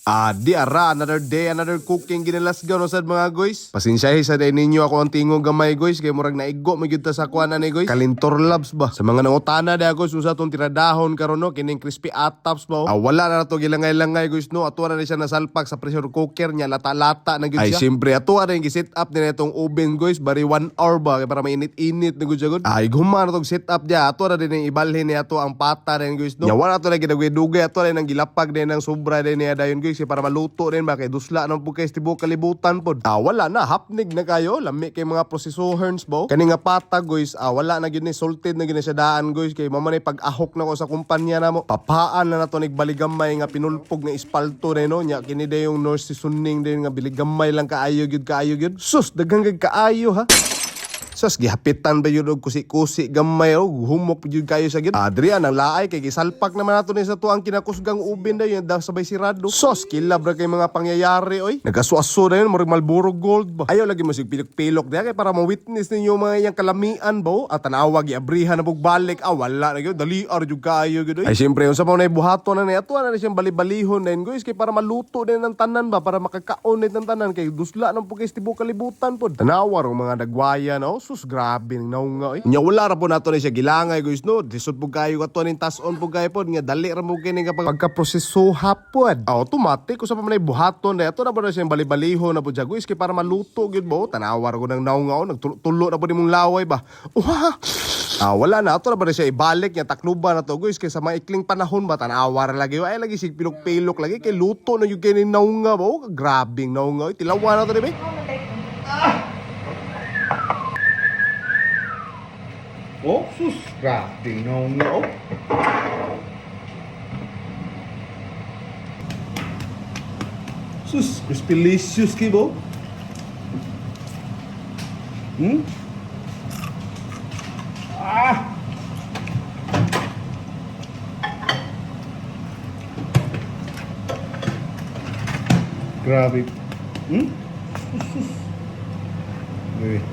Ah, di ara, another day, another cooking ginalasgaw no sad, mga guys. Pasensyahi sa day ninyo ako ang tingog gamay, guys, kay murag naigo man gyud ta sa kuan ani, guys. Kalintor labs ba? Sa mga nangutana di guys, usa tong tiradahon karon no, kining crispy atops ba, oh. Ah, wala na nato gilangay-langay, guys, no. Ato na ni siya nasalpak sa pressure cooker niya, lata-lata na gyud siya. Ay siyempre ato na yung set up nila itong oven, guys, bari 1 hour ba kay para mainit-init na gud siya gud. Ay guma na tong set up niya. Ato na din yung ibalhin niya ato ang pata rin, guys, no. Nya wala to na gidugay-dugay, ato na nang gilapag din ng sobra din niya dayon, guys, kay para maluto din ba kay dusla nang pud kay tibok kalibutan pod. Ah, wala na hapnig na kayo, lami kay mga prosesoherns bo. Kani nga pata, guys, ah, wala na gyud ni salted na gyud ni siya daan, guys, kay mama ni pag-ahok na ko sa kumpanya namo. Papaan na nato nigbaligamay nga pinulpog nga espalto na no nya kini dayong North seasoning din nga biligamay lang kaayo gyud kaayo gyud. Sus, daghang gyud kaayo ha. Sus, gihapitan ba yun og kusi-kusi gamay o humok jud kayo sa gid. Adrian ang laay kay gisalpak naman nato ni sa tuang kinakusgang ubin dayon da sabay sirado. Sos, kilab ra kay mga pangyayari oy. Nagasuaso na yun murag Marlboro Gold ba. Ayaw lagi mo sig pilok-pilok diha kay para ma-witness ninyo mga iyang kalamian ba oh. At tanawa giabrihan na pug balik, ah, wala na gyud dali ar jud kaayo gyud oy. Ay siyempre unsa pa nay buhaton na ni ato na ni siyang bali-balihon na yun, guys, kay para maluto din ang tanan ba para makakaon din ang tanan kay dusla nang pug kay tibok kalibutan pod. Tanawa rong mga nagwaya no. Sus, grabe ning naunga oy. Nya wala ra po nato ni siya gilangay, guys, no. Lisod pug kayo ato ning tas-on pug kayo pod nga dali ra mo kini kapag pagka-proseso hapon. Automatic usa pa man ay buhaton na ato na po na siyang bali-balihon na po siya, guys, kay para maluto gyud ba. Tanawa ra ko ng naunga oh, nagtulo na po nimong laway ba. Uha. Ah, wala na ato na ba na siya ibalik niya takluban na to, guys, kay sa maikling panahon ba tanawa ra lagi ay lagi sig pilok-pilok lagi kay luto na gyud kay ning naunga ba. Oh, grabing naunga oy. Tilawa na to di ba? Oh, sus, grabe no no. Sus, crispylicious kibo. Ah! Grabe. Sus, sus. Wait.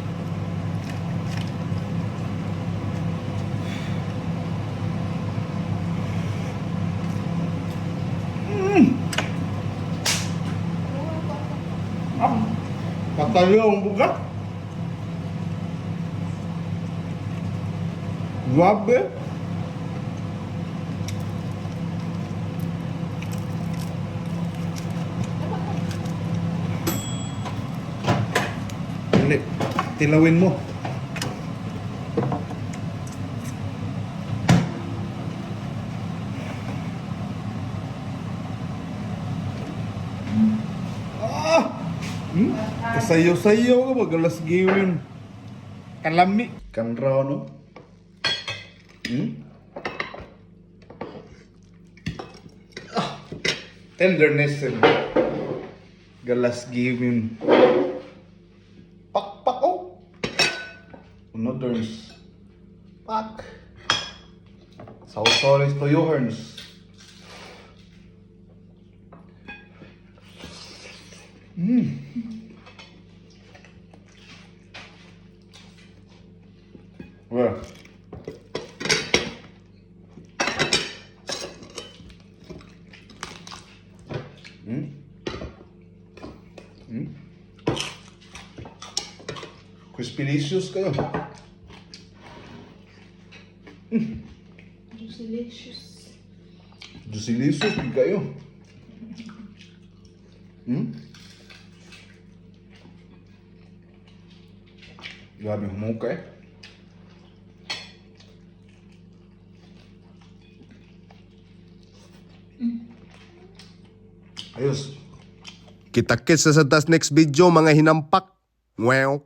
Ah, patayo ang bugat. Grabe. Hindi. Tilawin mo. Ah! Kasayo-sayo ka ba? Galas giwin. Kalami. Kanraw, no? Ah! Tenderness. Eh. Galas giwin. Pak, pak, oh! Noodles. Pak. Sausolis to yoherns. Where? Crispylicious kayo. Juicylicious. Juicylicious din kayo. Grabe humuka eh. Ayos. Kita-kits sa tas next video, mga hinampak. Wow.